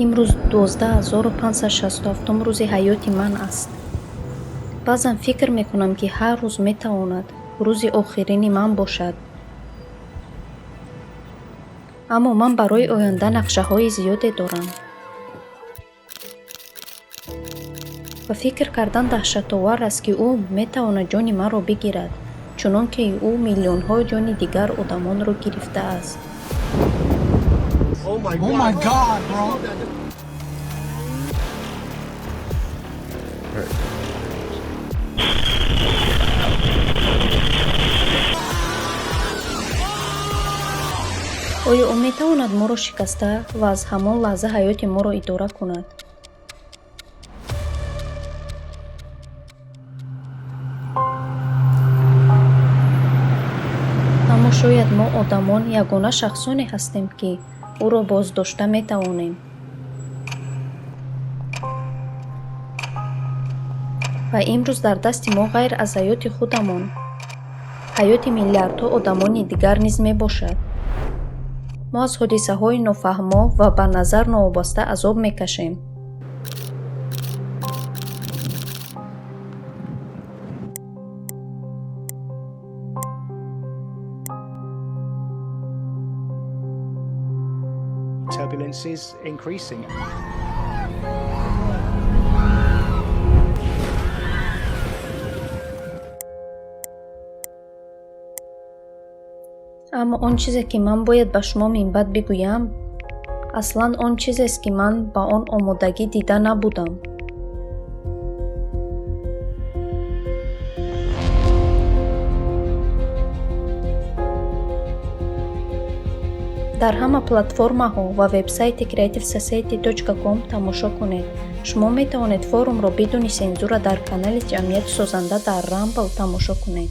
Имрӯз 12 567-ум рӯзи ҳаёти ман аст. Баъзан фикр мекунам, ки ҳар рӯз метавонад рӯзи охирини ман бошад. Аммо ман барои оянда нақшаҳои зиёде дорам. Ва фикр кардан даҳшатовар аст, ки ӯ метавонад ҷони маро бигирад, чунон ки ӯ миллионҳо ҷони дигар одамонро гирифтааст. Oh my Oh my God, bro. Оё ӯ метавонад моро шикаста ва аз ҳамон лаҳза ҳаёти моро идора кунад? Аммо шояд мо одамон ягона шахсоне ҳастем, ки ӯро боздошта метавонем. Ва имрӯз дар дасти мо ғайр аз ҳаёти худамон ҳаёти миллиардҳо одамони дигар низ мебошад. Мо аз ҳодисаҳои нофаҳмо ва ба назар новобаста азоб мекашем. Turbulence is increasing. Аммо он чизе, ки ман бояд ба шумо минбаъд бигӯям, аслан он чизест, ки ман ба он омодагӣ дида набудам. Дар ҳама платформаҳо ва вебсайти creativesociety.com тамошо кунед. Шумо метавонед форумро бидуни сензура дар канали ҷамъияти созанда дар Rumble тамошо кунед.